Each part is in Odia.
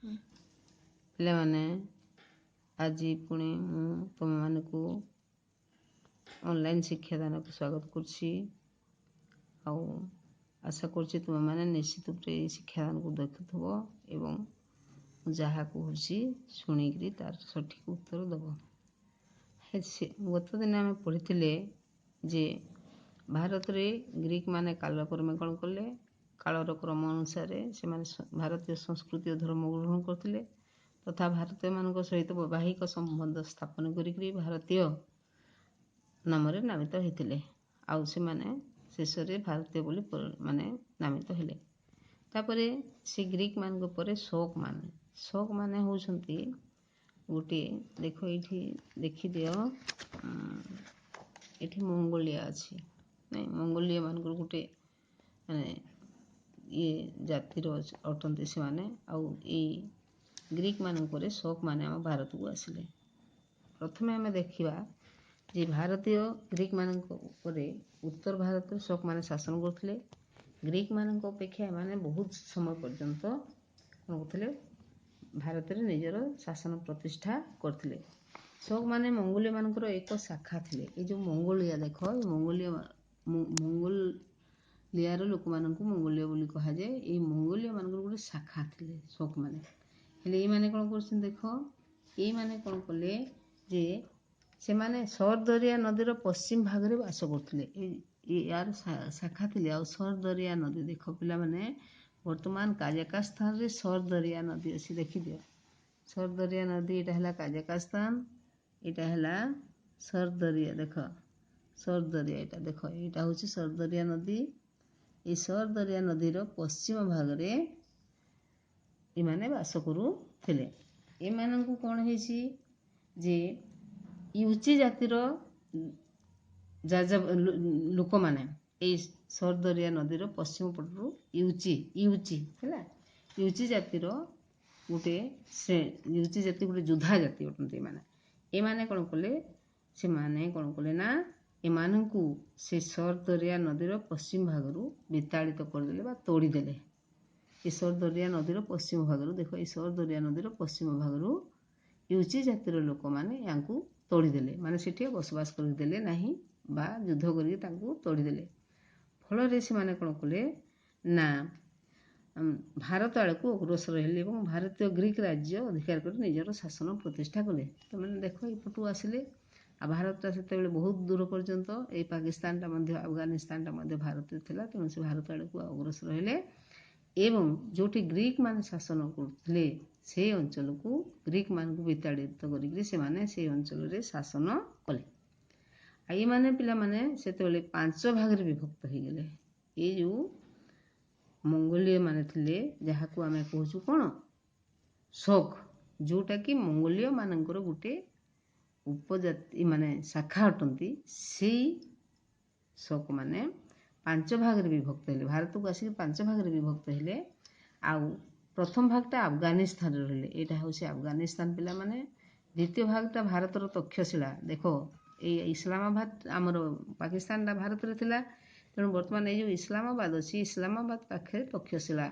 ପିଲାମାନେ, ଆଜି ପୁଣି ମୁଁ ତୁମମାନଙ୍କୁ ଅନଲାଇନ୍ ଶିକ୍ଷାଦାନକୁ ସ୍ୱାଗତ କରୁଛି ଆଉ ଆଶା କରୁଛି ତୁମେମାନେ ନିଶ୍ଚିତ ରୂପରେ ଏଇ ଶିକ୍ଷାଦାନକୁ ଦେଖୁଥିବ ଏବଂ ମୁଁ ଯାହା କହୁଛି ଶୁଣିକିରି ତାର ସଠିକ୍ ଉତ୍ତର ଦେବ। ଗତ ଦିନ ଆମେ ପଢ଼ିଥିଲେ ଯେ ଭାରତରେ ଗ୍ରୀକମାନେ କାଳକ୍ରମେ କ'ଣ କଲେ? କାଳର କ୍ରମ ଅନୁସାରେ ସେମାନେ ଭାରତୀୟ ସଂସ୍କୃତି ଓ ଧର୍ମ ଗ୍ରହଣ କରିଥିଲେ ତଥା ଭାରତୀୟମାନଙ୍କ ସହିତ ବୈବାହିକ ସମ୍ବନ୍ଧ ସ୍ଥାପନ କରିକିରି ଭାରତୀୟ ନାମରେ ନାମିତ ହୋଇଥିଲେ, ଆଉ ସେମାନେ ଶେଷରେ ଭାରତୀୟ ବୋଲି ମାନେ ନାମିତ ହେଲେ। ତାପରେ ସେ ଗ୍ରୀକମାନଙ୍କ ପରେ ଶୋକମାନେ, ଶୋକମାନେ ହେଉଛନ୍ତି ଗୋଟିଏ, ଦେଖ ଏଇଠି ଦେଖିଦିଅ, ଏଠି ମଙ୍ଗୋଲିଆ ଅଛି ନାଇଁ, ମଙ୍ଗୋଲିଆ ମାନଙ୍କର ଗୋଟେ ମାନେ ଇଏ ଜାତିର ଅଟନ୍ତି ସେମାନେ। ଆଉ ଏଇ ଗ୍ରୀକମାନଙ୍କ ପରେ ଶୋକମାନେ ଆମ ଭାରତକୁ ଆସିଲେ। ପ୍ରଥମେ ଆମେ ଦେଖିବା ଯେ ଭାରତୀୟ ଗ୍ରୀକମାନଙ୍କ ଉପରେ ଉତ୍ତର ଭାରତରେ ଶୋକମାନେ ଶାସନ କରୁଥିଲେ। ଗ୍ରୀକମାନଙ୍କ ଅପେକ୍ଷା ଏମାନେ ବହୁତ ସମୟ ପର୍ଯ୍ୟନ୍ତ କ'ଣ କରୁଥିଲେ? ଭାରତରେ ନିଜର ଶାସନ ପ୍ରତିଷ୍ଠା କରିଥିଲେ। ଶୋକମାନେ ମଙ୍ଗୋଲିଆମାନଙ୍କର ଏକ ଶାଖା ଥିଲେ। ଏଇ ଯେଉଁ ମଙ୍ଗୋଲିଆ ଦେଖ, ଏଇ ମଙ୍ଗୋଲିଆର ଲୋକମାନଙ୍କୁ ମଙ୍ଗୋଲିଆ ବୋଲି କୁହାଯାଏ। ଏଇ ମଙ୍ଗୋଲିଆମାନଙ୍କର ଗୋଟେ ଶାଖା ଥିଲେ ଶୋକମାନେ। ହେଲେ ଏଇମାନେ କ'ଣ କରୁଛନ୍ତି ଦେଖ, ଏଇମାନେ କ'ଣ କଲେ ଯେ ସେମାନେ ସରଦରିଆ ନଦୀର ପଶ୍ଚିମ ଭାଗରେ ବାସ କରୁଥିଲେ। ଏହାର ଶାଖା ଥିଲେ। ଆଉ ସରଦରିଆ ନଦୀ ଦେଖ ପିଲାମାନେ, ବର୍ତ୍ତମାନ କାଜାକସ୍ତାନରେ ସରଦରିଆ ନଦୀ ଅଛି, ଦେଖିଦିଅ। ସରଦରିଆ ନଦୀ, ଏଇଟା ହେଲା କାଜାକସ୍ତାନ, ଏଇଟା ହେଲା ସରଦରିଆ, ଦେଖ ସରଦରିଆ, ଏଇଟା ଦେଖ, ଏଇଟା ହେଉଛି ସରଦରିଆ ନଦୀ। ଏଇ ସରଦରିଆ ନଦୀର ପଶ୍ଚିମ ଭାଗରେ ଏମାନେ ବାସ କରୁଥିଲେ। ଏମାନଙ୍କୁ କ'ଣ ହେଇଛି ଯେ ୟୁଚି ଜାତିର ଲୋକମାନେ ଏଇ ସରଦରିଆ ନଦୀର ପଶ୍ଚିମ ପଟରୁ ୟୁଚି, ୟୁଚି ହେଲା ୟୁଚି ଜାତିର ଗୋଟେ, ସେ ୟୁଚି ଜାତି ଗୋଟେ ଯୋଦ୍ଧା ଜାତି ଅଟନ୍ତି ଏମାନେ। ଏମାନେ କ'ଣ କଲେ? ସେମାନେ କ'ଣ କଲେ ନା ଏମାନଙ୍କୁ ସେ ସରଦରିଆ ନଦୀର ପଶ୍ଚିମ ଭାଗରୁ ବିତାଡ଼ିତ କରିଦେଲେ ବା ତୋଡ଼ିଦେଲେ। ଏ ସରଦରିଆ ନଦୀର ପଶ୍ଚିମ ଭାଗରୁ ଦେଖ, ଏ ସରଦରିଆ ନଦୀର ପଶ୍ଚିମ ଭାଗରୁ ୟୁଚି ଜାତିର ଲୋକମାନେ ୟାଙ୍କୁ ତୋଡ଼ିଦେଲେ, ମାନେ ସେଠି ବସବାସ କରିଦେଲେ ନାହିଁ ବା ଯୁଦ୍ଧ କରିକି ତାଙ୍କୁ ତୋଡ଼ିଦେଲେ। ଫଳରେ ସେମାନେ କ'ଣ କଲେ ନା ଭାରତ ଆଡ଼କୁ ଅଗ୍ରସର ହେଲେ ଏବଂ ଭାରତୀୟ ଗ୍ରୀକ ରାଜ୍ୟ ଅଧିକାର କରି ନିଜର ଶାସନ ପ୍ରତିଷ୍ଠା କଲେ। ତୁମେ ଦେଖ ଏପଟୁ ଆସିଲେ, ଆଉ ଭାରତଟା ସେତେବେଳେ ବହୁତ ଦୂର ପର୍ଯ୍ୟନ୍ତ, ଏଇ ପାକିସ୍ତାନଟା ମଧ୍ୟ ଆଫଗାନିସ୍ତାନଟା ମଧ୍ୟ ଭାରତରେ ଥିଲା, ତେଣୁ ସେ ଭାରତ ଆଡ଼କୁ ଅଗ୍ରସର ହେଲେ ଏବଂ ଯେଉଁଠି ଗ୍ରୀକମାନେ ଶାସନ କରୁଥିଲେ ସେଇ ଅଞ୍ଚଳକୁ ଗ୍ରୀକମାନଙ୍କୁ ବିତାଡ଼ିତ କରିକିରି ସେମାନେ ସେଇ ଅଞ୍ଚଳରେ ଶାସନ କଲେ। ଆଉ ଏମାନେ ପିଲାମାନେ ସେତେବେଳେ 5 ଭାଗରେ ବିଭକ୍ତ ହେଇଗଲେ। ଏଇ ଯେଉଁ ମଙ୍ଗୋଲୀୟ ମାନେ ଥିଲେ, ଯାହାକୁ ଆମେ କହୁଛୁ କ'ଣ ଶୋକ, ଯେଉଁଟାକି ମଙ୍ଗୋଲୀୟ ମାନଙ୍କର ଗୋଟେ ଉପଜାତି ମାନେ ଶାଖା ଅଟନ୍ତି, ସେଇ ଶୋକମାନେ 5 ଭାଗରେ ବିଭକ୍ତ ହେଲେ। ଭାରତକୁ ଆସିକି 5 ଭାଗରେ ବିଭକ୍ତ ହେଲେ। ଆଉ ପ୍ରଥମ ଭାଗଟା ଆଫଗାନିସ୍ତାନରେ ରହିଲେ, ଏଇଟା ହେଉଛି ଆଫଗାନିସ୍ତାନ ପିଲାମାନେ। ଦ୍ୱିତୀୟ ଭାଗଟା ଭାରତର ତକ୍ଷଶିଳା, ଦେଖ ଏଇ ଇସଲାମାବାଦ ଆମର ପାକିସ୍ତାନଟା ଭାରତରେ ଥିଲା, ତେଣୁ ବର୍ତ୍ତମାନ ଏଇ ଯେଉଁ ଇସଲାମାବାଦ ଅଛି, ଇସଲାମାବାଦ ପାଖରେ ତକ୍ଷଶିଳା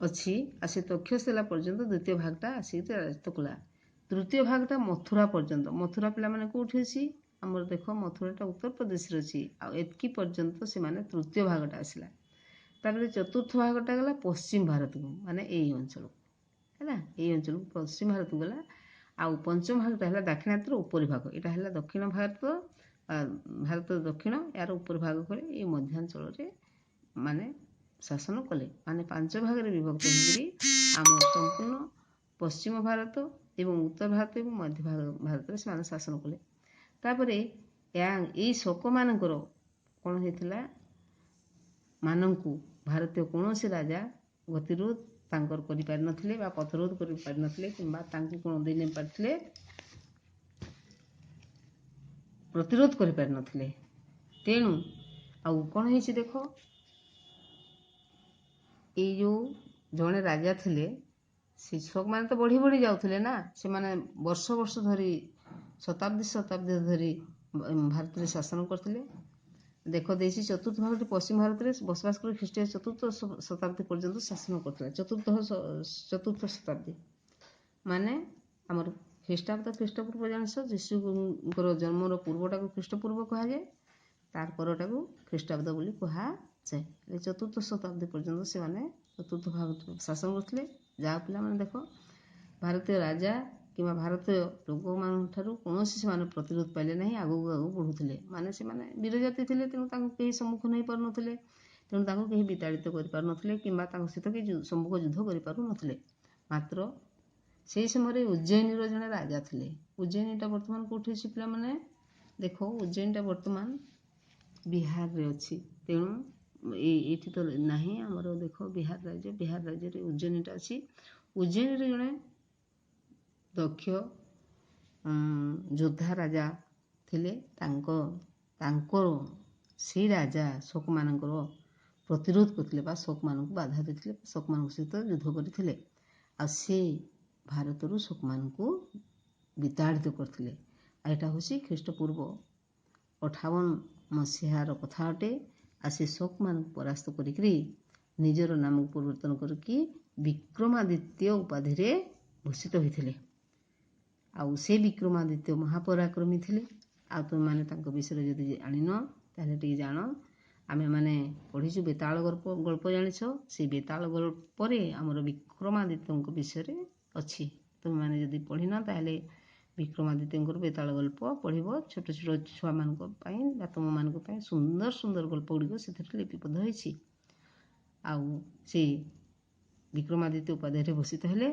ଅଛି, ଆଉ ସେ ତକ୍ଷଶିଳା ପର୍ଯ୍ୟନ୍ତ ଦ୍ୱିତୀୟ ଭାଗଟା ଆସିକି ରାଜତ୍ୱ କଲା। ତୃତୀୟ ଭାଗଟା ମଥୁରା ପର୍ଯ୍ୟନ୍ତ। ମଥୁରା ପିଲାମାନେ କେଉଁଠି ଅଛି? ଆମର ଦେଖ ମଥୁରାଟା ଉତ୍ତରପ୍ରଦେଶରେ ଅଛି, ଆଉ ଏତିକି ପର୍ଯ୍ୟନ୍ତ ସେମାନେ ତୃତୀୟ ଭାଗଟା ଆସିଲା। ତାପରେ ଚତୁର୍ଥ ଭାଗଟା ଗଲା ପଶ୍ଚିମ ଭାରତକୁ, ମାନେ ଏଇ ଅଞ୍ଚଳକୁ, ହେଲା ଏଇ ଅଞ୍ଚଳକୁ ପଶ୍ଚିମ ଭାରତକୁ ଗଲା। ଆଉ ପଞ୍ଚମ ଭାଗଟା ହେଲା ଦାକ୍ଷିଣାତ୍ୟର ଉପରି ଭାଗ, ଏଇଟା ହେଲା ଦକ୍ଷିଣ ଭାରତ, ଭାରତର ଦକ୍ଷିଣ, ଏହାର ଉପରି ଭାଗ କରି ଏଇ ମଧ୍ୟାଞ୍ଚଳରେ ମାନେ ଶାସନ କଲେ। ମାନେ 5 ଭାଗରେ ବିଭକ୍ତ ହୋଇକରି ଆମ ସମ୍ପୂର୍ଣ୍ଣ ପଶ୍ଚିମ ଭାରତ ଏବଂ ଉତ୍ତର ଭାରତ ଏବଂ ମଧ୍ୟ ଭାରତରେ ସେମାନେ ଶାସନ କଲେ। ତାପରେ ଏଇ ଶୋକମାନଙ୍କର କ'ଣ ହେଇଥିଲା, ମାନଙ୍କୁ ଭାରତୀୟ କୌଣସି ରାଜା ଗତିରୋଧ ତାଙ୍କର କରିପାରିନଥିଲେ ବା ପଥରୋଧ କରିପାରିନଥିଲେ କିମ୍ବା ତାଙ୍କୁ କ'ଣ ଦେଇ ନେଇପାରିଥିଲେ, ପ୍ରତିରୋଧ କରିପାରିନଥିଲେ। ତେଣୁ ଆଉ କ'ଣ ହେଇଛି ଦେଖ, ଏଇ ଯେଉଁ ଜଣେ ରାଜା ଥିଲେ, ସେ ଶୋକମାନେ ତ ବଢ଼ି ବଢ଼ି ଯାଉଥିଲେ ନା, ସେମାନେ ବର୍ଷ ବର୍ଷ ଧରି ଶତାବ୍ଦୀ ଶତାବ୍ଦୀ ଧରି ଭାରତରେ ଶାସନ କରିଥିଲେ। ଦେଖ ଦେଇଛି, ଚତୁର୍ଥ ଭାଗଟି ପଶ୍ଚିମ ଭାରତରେ ବସବାସ କରି ଖ୍ରୀଷ୍ଟୀୟ ଚତୁର୍ଥ ଶତାବ୍ଦୀ ପର୍ଯ୍ୟନ୍ତ ଶାସନ କରୁଥିଲା। ଚତୁର୍ଥ ଶତାବ୍ଦୀ ମାନେ ଆମର ଖ୍ରୀଷ୍ଟାବ୍ଦ, ଖ୍ରୀଷ୍ଟପୂର୍ବ ଜାଣିଛ, ଯୀଶୁଙ୍କର ଜନ୍ମର ପୂର୍ବଟାକୁ ଖ୍ରୀଷ୍ଟପୂର୍ବ କୁହାଯାଏ, ତାର ପରଟାକୁ ଖ୍ରୀଷ୍ଟାବ୍ଦ ବୋଲି କୁହାଯାଏ। ହେଲେ ଚତୁର୍ଥ ଶତାବ୍ଦୀ ପର୍ଯ୍ୟନ୍ତ ସେମାନେ ଚତୁର୍ଥ ଭାଗ ଶାସନ କରୁଥିଲେ। ଯାହା ପିଲାମାନେ ଦେଖ, ଭାରତୀୟ ରାଜା କିମ୍ବା ଭାରତୀୟ ଲୋକମାନଙ୍କ ଠାରୁ କୌଣସି ସେମାନେ ପ୍ରତିରୋଧ ପାଇଲେ ନାହିଁ, ଆଗକୁ ଆଗକୁ ବଢ଼ୁଥିଲେ। ମାନେ ସେମାନେ ବୀର ଜାତି ଥିଲେ, ତେଣୁ ତାଙ୍କୁ କେହି ସମ୍ମୁଖୀନ ହେଇପାରୁନଥିଲେ, ତେଣୁ ତାଙ୍କୁ କେହି ବିତାଡ଼ିତ କରିପାରୁନଥିଲେ କିମ୍ବା ତାଙ୍କ ସହିତ କେହି ସମ୍ମୁଖ ଯୁଦ୍ଧ କରିପାରୁନଥିଲେ। ମାତ୍ର ସେହି ସମୟରେ ଉଜ୍ଜୟିନୀର ଜଣେ ରାଜା ଥିଲେ। ଉଜ୍ଜୟିନୀଟା ବର୍ତ୍ତମାନ କେଉଁଠି ଅଛି ପିଲାମାନେ? ଦେଖ, ଉଜ୍ଜୟିନୀଟା ବର୍ତ୍ତମାନ ବିହାରରେ ଅଛି। ତେଣୁ ଏଇଠି ତ ନାହିଁ ଆମର। ଦେଖ, ବିହାର ରାଜ୍ୟ, ବିହାର ରାଜ୍ୟରେ ଉଜ୍ଜୟିନୀଟା ଅଛି। ଉଜ୍ଜୟିନୀରେ ଜଣେ ଦକ୍ଷ ଯୋଦ୍ଧା ରାଜା ଥିଲେ। ତାଙ୍କର ସେଇ ରାଜା ଶକମାନଙ୍କର ପ୍ରତିରୋଧ କରିଥିଲେ ବା ଶକମାନଙ୍କୁ ବାଧା ଦେଇଥିଲେ, ଶକମାନଙ୍କ ସହିତ ଯୁଦ୍ଧ କରିଥିଲେ ଆଉ ସେ ଭାରତରୁ ଶକମାନଙ୍କୁ ବିତାଡ଼ିତ କରିଥିଲେ। ଆଉ ଏଇଟା ହେଉଛି ଖ୍ରୀଷ୍ଟପୂର୍ବ 58 ମସିହାର କଥା ଅଟେ। ଆଉ ସେ ଶକମାନଙ୍କୁ ପରାସ୍ତ କରିକିରି ନିଜର ନାମକୁ ପରିବର୍ତ୍ତନ କରିକି ବିକ୍ରମାଦିତ୍ୟ ଉପାଧିରେ ଭୂଷିତ ହୋଇଥିଲେ। ଆଉ ସେ ବିକ୍ରମାଦିତ୍ୟ ମହାପରାକ୍ରମୀ ଥିଲେ। ଆଉ ତୁମେମାନେ ତାଙ୍କ ବିଷୟରେ ଯଦି ଜାଣିନ, ତାହେଲେ ଟିକେ ଜାଣ। ଆମେମାନେ ପଢ଼ିଛୁ ବେତାଳ ଗଳ୍ପ, ଗଳ୍ପ ଜାଣିଛ, ସେଇ ବେତାଳ ଗଳ୍ପରେ ଆମର ବିକ୍ରମାଦିତ୍ୟଙ୍କ ବିଷୟରେ ଅଛି। ତୁମେମାନେ ଯଦି ପଢ଼ିନ, ତାହେଲେ ବିକ୍ରମାଦିତ୍ୟଙ୍କର ବେତାଳ ଗଳ୍ପ ପଢ଼ିବ। ଛୋଟ ଛୋଟ ଛୁଆମାନଙ୍କ ପାଇଁ ବା ତୁମମାନଙ୍କ ପାଇଁ ସୁନ୍ଦର ସୁନ୍ଦର ଗଳ୍ପ ଗୁଡ଼ିକ ସେଥିରେ ଲିପିବଦ୍ଧ ହୋଇଛି। ଆଉ ସେଇ ବିକ୍ରମାଦିତ୍ୟ ଉପାଧିରେ ଭୂଷିତ ହେଲେ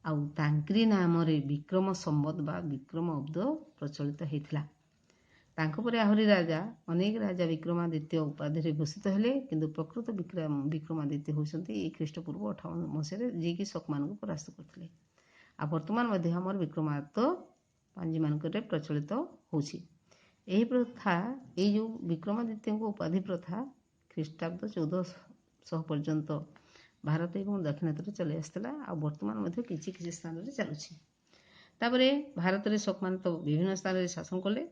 ଆଉ ତାଙ୍କରି ନାମରେ ବିକ୍ରମ ସମ୍ବତ ବା ବିକ୍ରମ ଅବ୍ଦ ପ୍ରଚଳିତ ହେଇଥିଲା। ତାଙ୍କ ପରେ ଆହୁରି ରାଜା, ଅନେକ ରାଜା ବିକ୍ରମାଦିତ୍ୟ ଉପାଧିରେ ଭୂଷିତ ହେଲେ, କିନ୍ତୁ ପ୍ରକୃତ ବିକ୍ରମାଦିତ୍ୟ ହେଉଛନ୍ତି ଏଇ ଖ୍ରୀଷ୍ଟପୂର୍ବ 58 ମସିହାରେ ଯିଏକି ଶକମାନଙ୍କୁ ପରାସ୍ତ କରିଥିଲେ। ଆଉ ବର୍ତ୍ତମାନ ମଧ୍ୟ ଆମର ବିକ୍ରମାଦିତ୍ୟ ପାଞ୍ଜିମାନଙ୍କରେ ପ୍ରଚଳିତ ହେଉଛି। ଏହି ପ୍ରଥା, ଏଇ ଯେଉଁ ବିକ୍ରମାଦିତ୍ୟଙ୍କ ଉପାଧି ପ୍ରଥା ଖ୍ରୀଷ୍ଟାବ୍ଦ 1400 ପର୍ଯ୍ୟନ୍ତ ଭାରତ ଏବଂ ଦାକ୍ଷିଣାତ୍ୟରେ ଚାଲି ଆସିଥିଲା ଆଉ ବର୍ତ୍ତମାନ ମଧ୍ୟ କିଛି କିଛି ସ୍ଥାନରେ ଚାଲୁଛି। ତାପରେ ଭାରତରେ ଶକମାନେ ତ ବିଭିନ୍ନ ସ୍ଥାନରେ ଶାସନ କଲେ।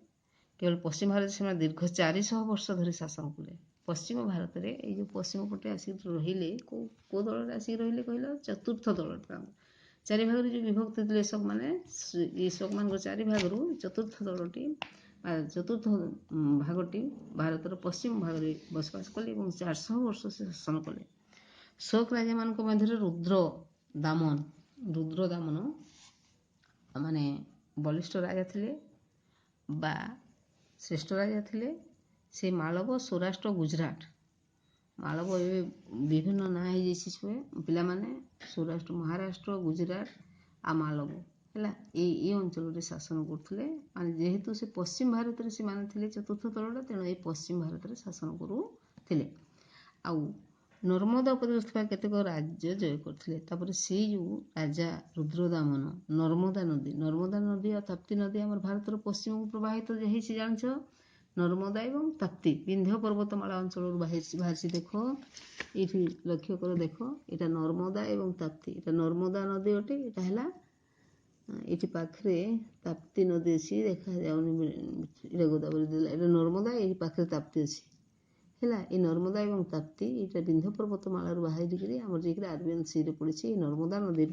କେବଳ ପଶ୍ଚିମ ଭାରତରେ ସେମାନେ ଦୀର୍ଘ 400 ବର୍ଷ ଧରି ଶାସନ କଲେ। ପଶ୍ଚିମ ଭାରତରେ ଏଇ ଯେଉଁ ପଶ୍ଚିମ ପଟେ ଆସିକି ରହିଲେ, କେଉଁ କେଉଁ ଦଳରେ ଆସିକି ରହିଲେ କହିଲ? ଚତୁର୍ଥ ଦଳଟା। ତାଙ୍କୁ ଚାରି ଭାଗରେ ଯେଉଁ ବିଭକ୍ତ ଥିଲେ ଶକମାନେ, ଏଇ ଶକମାନଙ୍କ ଚାରି ଭାଗରୁ ଚତୁର୍ଥ ଦଳଟି ବା ଚତୁର୍ଥ ଭାଗଟି ଭାରତର ପଶ୍ଚିମ ଭାଗରେ ବସବାସ କଲେ ଏବଂ 400 ବର୍ଷ ସେ ଶାସନ କଲେ। ଶକ ରାଜାମାନଙ୍କ ମଧ୍ୟରେ ରୁଦ୍ର ଦାମନ ମାନେ ବଳିଷ୍ଠ ରାଜା ଥିଲେ ବା ଶ୍ରେଷ୍ଠ ରାଜା ଥିଲେ। ସେ ମାଳବ, ସୌରାଷ୍ଟ୍ର, ଗୁଜରାଟ, ମାଳବ ଏବେ ବିଭିନ୍ନ ନାଁ ହେଇଯାଇଛି ପିଲାମାନେ, ସୌରାଷ୍ଟ୍ର, ମହାରାଷ୍ଟ୍ର, ଗୁଜରାଟ ଆଉ ମାଳବ ହେଲା, ଏଇ ଅଞ୍ଚଳରେ ଶାସନ କରୁଥିଲେ। ମାନେ ଯେହେତୁ ସେ ପଶ୍ଚିମ ଭାରତରେ ସେମାନେ ଥିଲେ ଚତୁର୍ଥ ଦଳଟା, ତେଣୁ ଏଇ ପଶ୍ଚିମ ଭାରତରେ ଶାସନ କରୁଥିଲେ। ଆଉ ନର୍ମଦା ଉପତ୍ୟକାରେ ଥିବା କେତେକ ରାଜ୍ୟ ଜୟ କରିଥିଲେ। ତାପରେ ସେଇ ଯେଉଁ ରାଜା ରୁଦ୍ରଦାମନ ନର୍ମଦା ନଦୀ, ନର୍ମଦା ନଦୀ ଆଉ ତାପ୍ତି ନଦୀ ଆମର ଭାରତର ପଶ୍ଚିମକୁ ପ୍ରବାହିତ ହେଇଛି ଜାଣିଛ। ନର୍ମଦା ଏବଂ ତାପ୍ତି ବିନ୍ଧ୍ୟ ପର୍ବତମାଳା ଅଞ୍ଚଳରୁ ବାହାରିଛି। ଦେଖ, ଏଇଠି ଲକ୍ଷ୍ୟ କର, ଦେଖ, ଏଇଟା ନର୍ମଦା ଏବଂ ତାପ୍ତି। ଏଇଟା ନର୍ମଦା ନଦୀ ଅଟେ, ଏଇଟା ହେଲା ଏଇଠି ପାଖରେ ତାପ୍ତି ନଦୀ ଅଛି, ଦେଖାଯାଉନି, ଏଇଟା ଗୋଦାବରୀ ଦେଲା। ଏଇଟା ନର୍ମଦା, ଏଇ ପାଖରେ ତାପ୍ତି ଅଛି ହେଲା। ଏଇ ନର୍ମଦା ଏବଂ ତାପ୍ତି ଏଇଟା ବିନ୍ଧ୍ୟ ପର୍ବତମାଳାରୁ ବାହାରିକିରି ଆମର ଯାଇକିରି ଆରବିଆନ୍ ସିରେ ପଡ଼ିଛି। ଏଇ ନର୍ମଦା ନଦୀ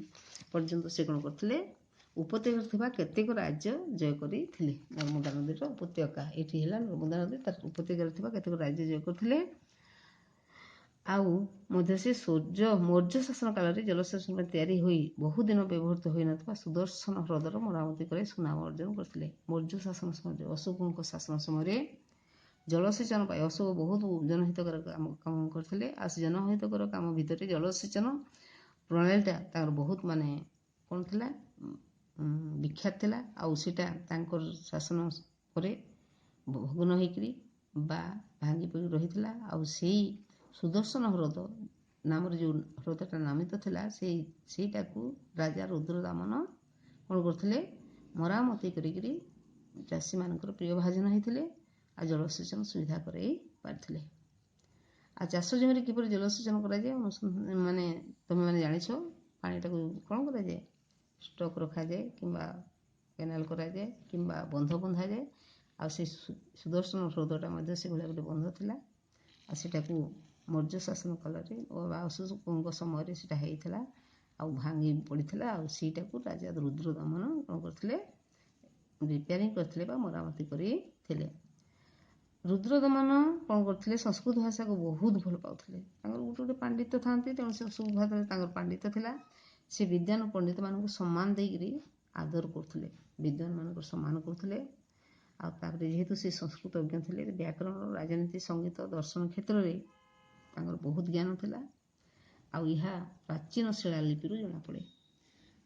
ପର୍ଯ୍ୟନ୍ତ ସେ କ'ଣ କରିଥିଲେ? ଉପତ୍ୟକାରେ ଥିବା କେତେକ ରାଜ୍ୟ ଜୟ କରିଥିଲେ। ନର୍ମଦା ନଦୀର ଉପତ୍ୟକା ଏଇଠି ହେଲା ନର୍ମଦା ନଦୀ, ତାର ଉପତ୍ୟକାରେ ଥିବା କେତେକ ରାଜ୍ୟ ଜୟ କରିଥିଲେ। ଆଉ ମଧ୍ୟ ସେ ସୂର୍ଯ୍ୟ ମୌର୍ଯ୍ୟ ଶାସନ କାଳରେ ଜଳସେଚନ ପାଇଁ ତିଆରି ହୋଇ ବହୁଦିନ ବ୍ୟବହୃତ ହୋଇନଥିବା ସୁଦର୍ଶନ ହ୍ରଦର ମରାମତି କରି ସୁନାମ ଅର୍ଜନ କରିଥିଲେ। ମୌର୍ଯ୍ୟ ଶାସନ ସମୟରେ, ଅଶୋକଙ୍କ ଶାସନ ସମୟରେ ଜଳସେଚନ ପାଇଁ ଅଶୋକ ବହୁତ ଜନହିତକର କାମ କରିଥିଲେ। ଆଉ ସେ ଜନହିତକର କାମ ଭିତରେ ଜଳସେଚନ ପ୍ରଣାଳୀଟା ତାଙ୍କର ବହୁତ ମାନେ କ'ଣ ଥିଲା, ବିଖ୍ୟାତ ଥିଲା। ଆଉ ସେଇଟା ତାଙ୍କର ଶାସନ ପରେ ଭଗ୍ନ ହେଇକିରି ବା ଭାଙ୍ଗି ପଡ଼ି ରହିଥିଲା। ଆଉ ସେଇ ସୁଦର୍ଶନ ହ୍ରଦ ନାମରେ ଯେଉଁ ହ୍ରଦଟା ନାମିତ ଥିଲା, ସେଇଟାକୁ ରାଜା ରୁଦ୍ରଦାମନ କ'ଣ କରୁଥିଲେ? ମରାମତି କରିକିରି ଚାଷୀମାନଙ୍କର ପ୍ରିୟ ଭାଜନ ହେଇଥିଲେ ଆଉ ଜଳସେଚନ ସୁବିଧା କରାଇ ପାରିଥିଲେ। ଆଉ ଚାଷ ଜମିରେ କିପରି ଜଳସେଚନ କରାଯାଏ ମାନେ ତୁମେମାନେ ଜାଣିଛ। ପାଣିଟାକୁ କ'ଣ କରାଯାଏ? ଷ୍ଟକ୍ ରଖାଯାଏ କିମ୍ବା କେନାଲ କରାଯାଏ କିମ୍ବା ବନ୍ଧ ବନ୍ଧାଯାଏ। ଆଉ ସେ ସୁଦର୍ଶନ ହ୍ରଦଟା ମଧ୍ୟ ସେଭଳିଆ ଗୋଟେ ବନ୍ଧ ଥିଲା। ଆଉ ସେଟାକୁ ମୌର୍ଯ୍ୟ ଶାସନ କାଳରେ ବା ଅଶୋକଙ୍କ ସମୟରେ ସେଇଟା ହେଇଥିଲା ଆଉ ଭାଙ୍ଗି ପଡ଼ିଥିଲା। ଆଉ ସେଇଟାକୁ ରାଜା ରୁଦ୍ରଦମନ କ'ଣ କରିଥିଲେ? ରିପେୟାରିଂ କରିଥିଲେ ବା ମରାମତି କରିଥିଲେ। ରୁଦ୍ରଦମନ କ'ଣ କରିଥିଲେ? ସଂସ୍କୃତ ଭାଷାକୁ ବହୁତ ଭଲ ପାଉଥିଲେ। ତାଙ୍କର ଗୋଟେ ଗୋଟେ ପାଣ୍ଡିତ୍ୟ ଥାନ୍ତି, ତେଣୁ ସେ ସବୁ ଭାଷାରେ ତାଙ୍କର ପାଣ୍ଡିତ୍ୟ ଥିଲା। ସେ ବିଦ୍ୱାନ ପଣ୍ଡିତମାନଙ୍କୁ ସମ୍ମାନ ଦେଇକରି ଆଦର କରୁଥିଲେ, ବିଦ୍ୱାନମାନଙ୍କର ସମ୍ମାନ କରୁଥିଲେ। ଆଉ ତାପରେ ଯେହେତୁ ସେ ସଂସ୍କୃତଜ୍ଞ ଥିଲେ, ବ୍ୟାକରଣ, ରାଜନୀତି, ସଙ୍ଗୀତ, ଦର୍ଶନ କ୍ଷେତ୍ରରେ ତାଙ୍କର ବହୁତ ଜ୍ଞାନ ଥିଲା। ଆଉ ଏହା ପ୍ରାଚୀନ ଶିଳାଲିପିରୁ ଜଣାପଡ଼େ।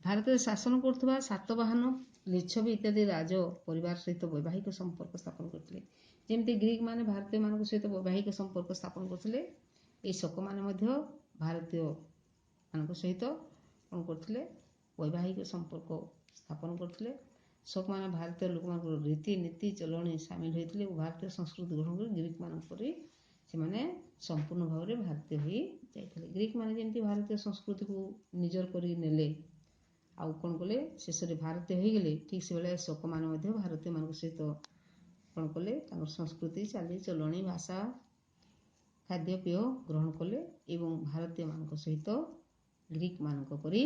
ଭାରତରେ ଶାସନ କରୁଥିବା ସାତବାହନ, ଲିଚ୍ଛବି ଇତ୍ୟାଦି ରାଜ ପରିବାର ସହିତ ବୈବାହିକ ସମ୍ପର୍କ ସ୍ଥାପନ କରିଥିଲେ। ଯେମିତି ଗ୍ରୀକ୍ ମାନେ ଭାରତୀୟମାନଙ୍କ ସହିତ ବୈବାହିକ ସମ୍ପର୍କ ସ୍ଥାପନ କରୁଥିଲେ, ଏଇ ଶକମାନେ ମଧ୍ୟ ଭାରତୀୟମାନଙ୍କ ସହିତ କ'ଣ କରୁଥିଲେ? ବୈବାହିକ ସମ୍ପର୍କ ସ୍ଥାପନ କରୁଥିଲେ। ଶକମାନେ ଭାରତୀୟ ଲୋକମାନଙ୍କର ରୀତିନୀତି, ଚଲଣି ସାମିଲ ହୋଇଥିଲେ ଓ ଭାରତୀୟ ସଂସ୍କୃତି ଗ୍ରହଣ କରି ଗ୍ରୀକମାନଙ୍କ ପରି ସେମାନେ ସମ୍ପୂର୍ଣ୍ଣ ଭାବରେ ଭାରତୀୟ ହୋଇ ଯାଇଥିଲେ। ଗ୍ରୀକ ମାନେ ଯେମିତି ଭାରତୀୟ ସଂସ୍କୃତିକୁ ନିଜର କରି ନେଲେ ଆଉ କ'ଣ କଲେ, ଶେଷରେ ଭାରତୀୟ ହୋଇଗଲେ, ଠିକ୍ ସେଭଳିଆ ଶକମାନେ ମଧ୍ୟ ଭାରତୀୟମାନଙ୍କ ସହିତ କ'ଣ କଲେ? ତାଙ୍କର ସଂସ୍କୃତି, ଚାଲିଚଲଣି, ଭାଷା, ଖାଦ୍ୟପେୟ ଗ୍ରହଣ କଲେ ଏବଂ ଭାରତୀୟମାନଙ୍କ ସହିତ ଗ୍ରୀକମାନଙ୍କ ପରି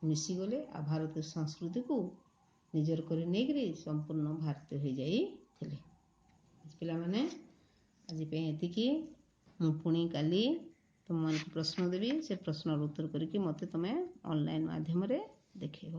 ମିଶିଗଲେ ଆଉ ଭାରତୀୟ ସଂସ୍କୃତିକୁ ନିଜର କରି ନେଇକରି ସମ୍ପୂର୍ଣ୍ଣ ଭାରତୀୟ ହୋଇଯାଇଥିଲେ। ପିଲାମାନେ, ଆଜି ପାଇଁ ଏତିକି। ମୁଁ ପୁଣି କାଲି ତୁମମାନଙ୍କୁ ପ୍ରଶ୍ନ ଦେବି। ସେ ପ୍ରଶ୍ନର ଉତ୍ତର କରିକି ମୋତେ ତୁମେ ଅନଲାଇନ୍ ମାଧ୍ୟମରେ ଦେଖେଇବ।